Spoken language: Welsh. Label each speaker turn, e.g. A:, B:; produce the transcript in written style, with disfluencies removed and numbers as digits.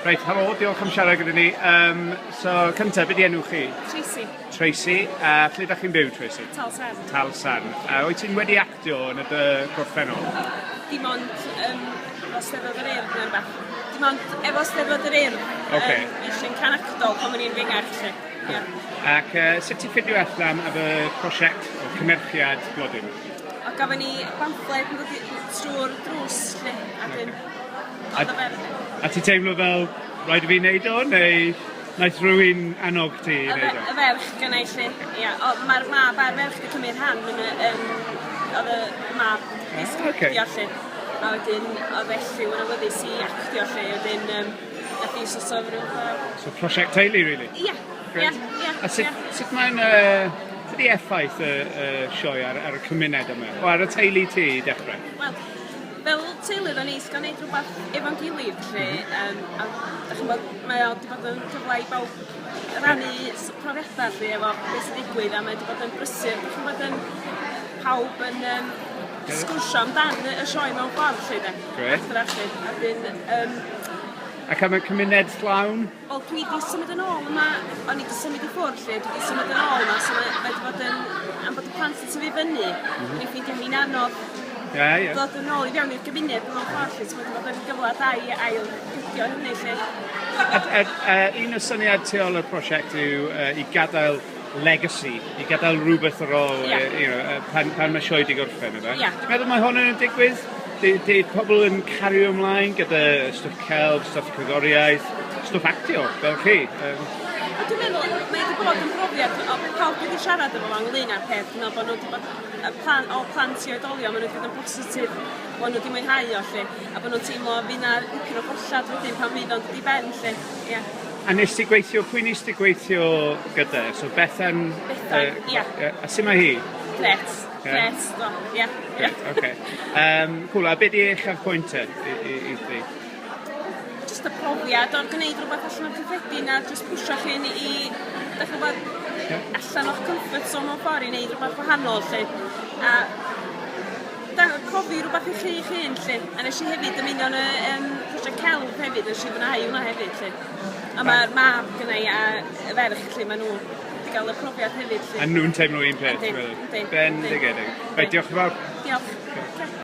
A: Reit, helo, diolch am siarad gyda ni. So, cyntaf, beth di enw chi?
B: Tracy.
A: Tracy, a lle da chi'n byw, Tracy?
B: Talsarn.
A: Talsarn. A wyt ti'n wedi actio yn y dy gorffennol?
B: Dim ond efo Steddfod yr Urdd neu rwbath. Dim ond efo Steddfod yr Urdd.
A: Ocê.
B: Fersiwn canacdol pan o'n i'n fengach 'lly. Ia.
A: Ac sut ti'n ffindio allan am y prosiect o cynyrchiad Blodyn?
B: O gafon ni bamffled yn dod trwy'r drws 'lly a 'dyn
A: A, a ti teimlo fel rhaid i fi wneud o neu naeth rhywun annog ti i wneud o?
B: Y ferch gynna i 'lly. Ia o ma'r mab a'r ferch 'di cymryd rhan yn y yym o'dd y mab 'di sgriptio 'lly. A wedyn o'dd Elliw yn awyddus i actio 'lly wedyn nath 'i so't of ryw fath o...
A: So prosiect teulu rili?
B: Ia.
A: Grêt.
B: Ia ia.
A: A sut
B: ia.
A: sut mae'n yy sut 'di effaith y y sioe ar ar y cymuned yma? O ar y teulu ti i dechre?
B: Wel fel teulu o'dd o'n neis ga'l neud rwbath efo'n gilydd 'lly yym a dych ch'mod mae o 'di bod yn gyfle i bawb rannu profiada 'lly efo be' sy'n digwydd a mae 'di bod yn brysur dych ch'mod yn pawb yn sgwrsio amdan y sioe mewn ffordd 'lly 'de.
A: Grêt.
B: Adra 'lly a 'dyn
A: Ac am y cymuned llawn?
B: Wel dwi 'di symud yn ôl yma o'n i 'di symud i ffwr' 'lly dwi 'di symud yn ôl 'ma so mae mae 'di bod yn am bod y plant yn tyfu fyny. O'n i'n ffeindio hi'n anodd
A: Ie ie.
B: dod yn ôl i fewn i'r gymuned mewn ffordd 'lly so ma' 'di bod yn gyfle da i ail gydio hynny 'lly.
A: A a a un o syniad tu ôl y prosiect yw i gadael legacy, i gadael rhywbeth ar ôl pan mae sioe 'di gorffen yfe?
B: Ia.
A: Ti'n meddwl mae hwn yn digwydd? 'Di 'di pobl yn cario ymlaen gyda stwff celf, stwff cerddoriaeth, stwff actio fel chi?
B: Wel dwi'n meddwl mae 'di bod yn brofiad o pawb dwi 'di siarad efo fo ynglyn â'r peth dwi me'wl bo' n'w 'di bod y plan- o plant i oedolion ma' n'w 'di bod yn positif bo' n'w 'di mwynhau o 'lly a bo' nw'n teimlo fy' 'na dipyn o gollad wedyn pan fydd o'n dod i ben 'lly. Ia.
A: A nes ti gweithio, pwy nes ti gweithio gyda? So Bethan...
B: Bethan, ia.
A: A su' mae hi?
B: Grêt. Grêt, do, ia.
A: Grêt, oce. Cŵl, a be' 'di uchafbwynt te i i i ti?
B: Jyst y profiad o'r gneud rwbath allan o'r cyffredin a jyst pwsio chi'n i dych ch'mod allan o'ch comfort zone mewn ffor i neud rwbath gwahanol 'lly. A profi rwbath i chi'ch hun 'lly. A nesh i hefyd ymuno yn y yym prosiect celf hefyd nesh i fwynhau hwnna hefyd 'lly. A ma'r mab gynna i a y ferch 'lly ma' n'w 'di ga'l y profiad hefyd 'lly.
A: A nw'n teimlo un peth
B: Yndyn yndyn.
A: Bendigedig. Reit diolch yn fawr.
B: Diolch.